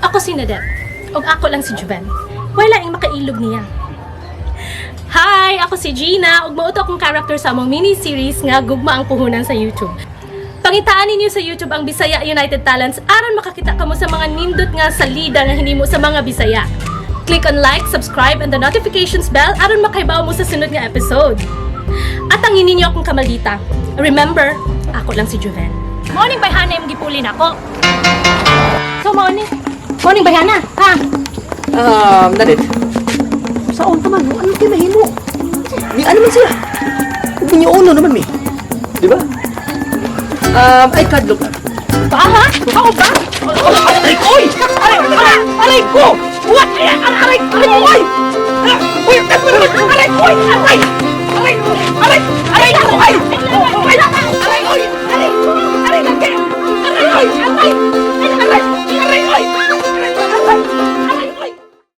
Ako si Nadette. Ug ako lang si Juven. Wala laing makailog niya. Hi! Ako si Gina ug mao to akong character sa among mini-series nga Gugma ang Puhunan sa YouTube. Pangitaan ninyo sa YouTube ang Bisaya United Talents aron makakita kamo sa mga nindot nga salida nga hinimo sa mga Bisaya. Click on like, subscribe, and the notifications bell aron makaibaw mo sa sunod nga episode. At ang ninyo akong kamaldita. Remember, ako lang si Juven. Morning, bayhana yung gipuli nako. So, morning. Morning, bayhana. Ha? Nadette. Saon ka man, ano kay mahimo? Ni ano man siya? Ug uno naman mi. Di ba? Ay kadlok. Ba, ha? Ako ba? Aray ko! Oy! Aray, aray, aray ko! What? Aray, aray, aray ko! Ay! Uy, aray ko! Ay! Aray! Aray! Aray! Aray ko! Ay! Ay! Aray! Oy! Aray! Aray! Lagi! Aray! Oy! Aray!